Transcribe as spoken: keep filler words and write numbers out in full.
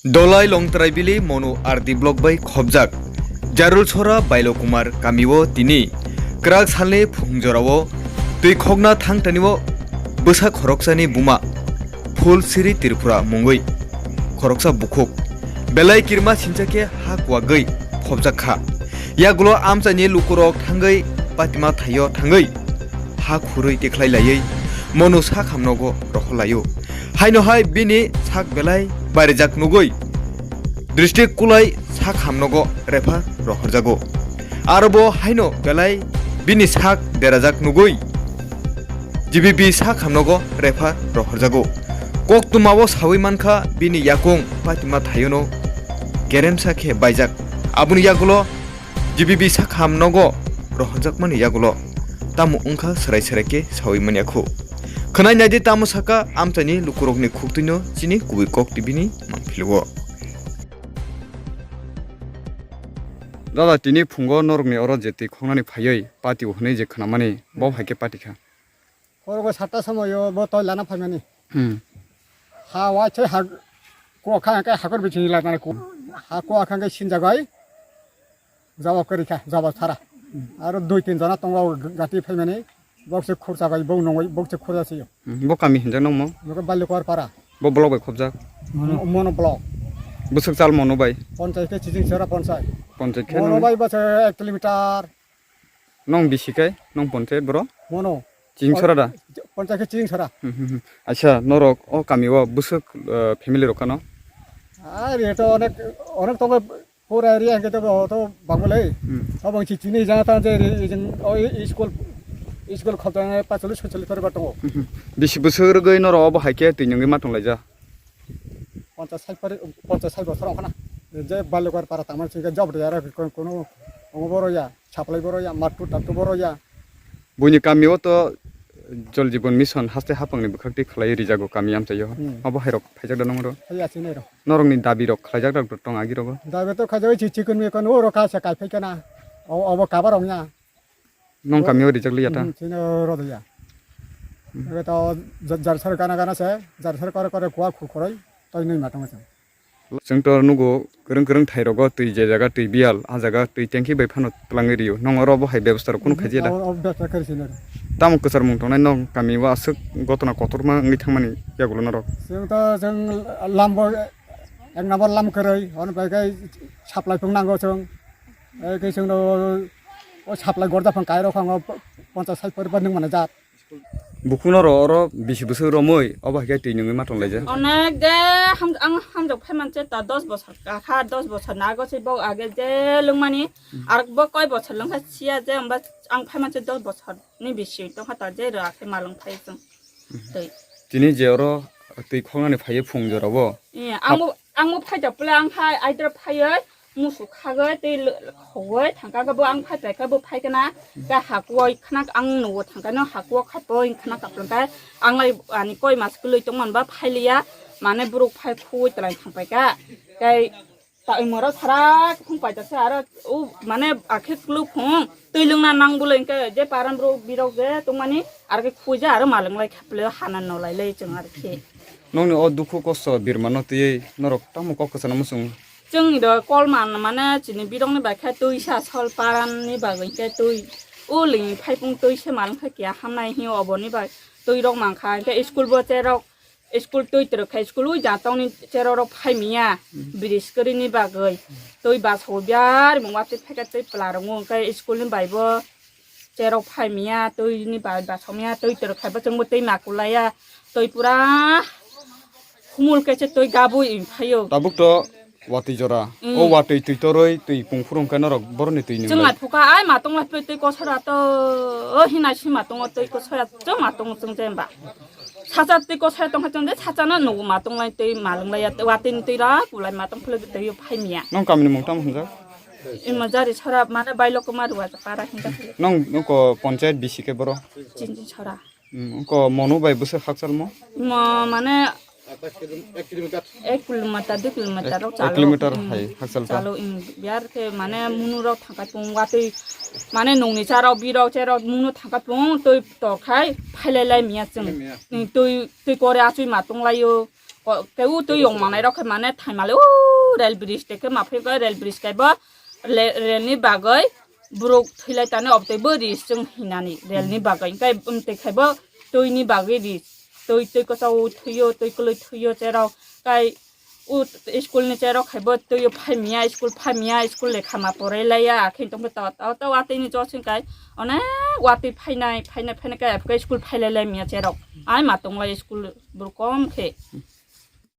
Dolai Longtraibili Monu R D block bai khobjak Jarulsora Bailokumar kamio tini kwrak salni phung jorao twi khokna thangtanio bwsa khoroksani buma Phulsiri Tripura mungwi khoroksa bukhuk belai kirma sincha khe ha kuagwi phobjak kha. Yagulo amchaini lukurok thangwi patima thaio thangwi ha khurwi tikhlai laiwi Monu sak hamnogo rohor laio. Haino hai bini sak belai barijak nugwi district kulai sak hamnogo refer rohorjago. Aro bo haino belai bini sak derajak nugwi G B B sak hamnogo refer rohorjago. Koktwmao sawi mankha bini yakung patima thaiono keremsa khe baijak. Aboni yagulo G B B sak hamnogo rohorjakmani yagulo tamo wngkha serai serai khe sawi manya khu. Khwnai naidi tamo saka amchaini lukurokni khuktwino chini kubui kok T V ni mangphilugo. Dada, tini phungo norokni oro je twi khoknani phaiwi pati o hwnwi je khwnamani, bo hai khe pati kha. Khorokgo satta somoyo bo toi lana phaimani. Hmm. Ha waise ha kuakha hwnkhe hakor biching lai mani ku. Ha kuakha hwnkhe sinjagai. Jawab kwrwi kha, jawab sara. Aro dui tin jona tongo g-, gati phaimani. Bokse khursa bai bo nongoi, bokse khursa siyo. Hmm. Bo kami hinjak nokmo? Bo Balikor para. Bo block bai khobjak? Mono. Mono block. Bwswk chal mono bai? Ponchai khe chiching sera ponchai. Ponchai khe mono nung? Bai base ek kilometer. Nong bisi kai, nong ponchai boro? Mono. Ching sora da? Ponchai khe ching sora. Hmm, hmm, hmm. Acha, norok o kami o bwswk, eh, family rok kano? Ari to onek, onek tongo pura area hwnkhe to, to bangwlai. Hmm. Abang si chini jana tan je ri, ijeng, o i, i school, i school khobjang pacholi socholi kori ba tongo. Hmm, hmm. Bisi bwswk rwgwi norok obo hai khe twi nungwi ma tonglaijak? Ponchas sai pari, ponchas sai bosor ongkhana. Je Balikor para tangmani singkhe job de aro kono, kono omo boro ya. Supply boro ya, mattu tattu boro ya. Buini kamio to Jal Jeevan Mission haste hapangni bwkhak twi khlaiwi rijago kami amchaio. Hmm. Abo hairok phaijak da nongro? Phai achini ro. Norokni dabi rok khlaijak da tong agi rogo? Dabi to khaijak chi chikon mikon o ro kaisa kai phai kana. O, obo kabar ongya. Nong kamio rijak liya ta? Hmm, chini ro ya. Hmm. Ebe to jar sar kana kana se, jar sar kore kore kuwa khu khoroi, toi nui matong se. Chwng to nugo kwrwng kwrwng thai rogo twi je jaga twi biyal, ah jaga twi tanki bai phano twlangwi rio. Nong oro bo hai bebostha rok kunu khaijya da? Abo, abo bebostha khairi sino. Tamo kwchar mung tongnai nong kami o aswk gotona kotorma wngwi thangmani yagulo norok? Chwng to chwng lambo ek number lam kwrwi, hwn bai khe supply phung nango chwng. Eke chwng o supply gorda phang kai rok phango ponchas sai poribar nung mane jat. Bukuno ro oro bisi bwswk romwi obo hai khe twi nungwi ma tonglaijak. Onek de ham-, ang hamjak phai manse ta dos bosor kakha, dos bosor na ago se bo age je lwngmani, hmm, ar bo koi bosor lwngkha siya je, hwnba ang phai manse dos bosor ni bisi tongkha ta je rw akhe malwng phai chwng. Hmm. Twi. Tini je oro twi khoknani phaiwi phung jorao. Eh, ang bo, ang bo phaijak pole ang hai aidra phaiwi musu khagwi tei l-, khogwi thangka khe bo ang phai paikha bo phaikhe na khe hakuo khna ang nugo thangkha no hakuo khapo khna kaplangkha ang lai ani koi mas kwlwi tongmani ba phailiya mane borok phai khuwi twlai thangpaikha tei ta imoro sara khung paijak se aro o mane akhe kwlwk khung twi lwngna nang bolai hwnkhe je paran borok birok je tongmani aro khe khuija aro malwng lai khaplio hana nolai lai chwng aro khe. Nokni o dukhu kosto birmano twiwi norok tamo kok kwchangno muchungo? Chwngni do kol man mane chini birokni bai khe twisa sol paranni bagwi khe twi o lini phaipung twisa malwng khe keha hamnai hinwi oboni bai twirok mankha hwnkhe school bo cherok school twi twrwk khe school wi jatokni cherorok phai miya bridge kwrwini bagwi twi bus bo biyar mungma twi phaikhe twi pla rwngo hwnkhe school ni bai bo cherok phai miya twi ni bai bus hamya twi twrwk khe bo chwngbo twi makulaiya twi pura humul khe se twi gabwi phaio. Tabuk to watwi jora. Mm. O watwi twi torwi twi pungphuru hwnkhe norok boroni twi nung lai. Chwng lai phuka ai matong lai phlwi twi kosora to o hinai si matongo twi kosora chwng matongo chwng je ba. Sacha twi kosora tongkha chwng je sacha no nugo matong lai twi malwng lai ya watwi ni twi ra kulai matong phlwi twi phai miya. Nong kamini mung tamo hwnjak? Imo jari sora mane bailokoma ruwa para hinjak. Nong noko ponchayat bisi khe boro? Chinchi sora. Hmm, ko monu bai bwswk hakchal mo? Mo mane ek kilometer, dui kilometer rok chalo. Ek kilometer hai hakchal ta? Chalo, hmm, biyar khe mane munu rok thangkai tung watwi mane nungni charok birok cherok munu thangkai tung twi torkhai phailai lai miya chwng. Phailai miya. Hmm, twi, twi kore achwi ma tonglaio. Ko-, ke u twi yong manai rok khe mane thaimale u rel bridge te khe ma phai khe rel bridge kai bo le-, rel ni bagwi borok thwilai tani obtwi bo ris chwng hinani rel ni bagwi. Hwnkhe, um, twi khai bo twi ni bagwi ris. Twi, twi kwchao thwiyo, twi kwlwi thwiyo cherok. Kai u school ni cherok khai bo twi o phai miya, school phai miya, school lekha ma porai laiya. Akhe tongkhe ta, ta, ta watwi ni josing kai onek watwi phainai, phainai, phainai kai school phailai lai miya cherok. Ai ma tonglai school borok kom khe.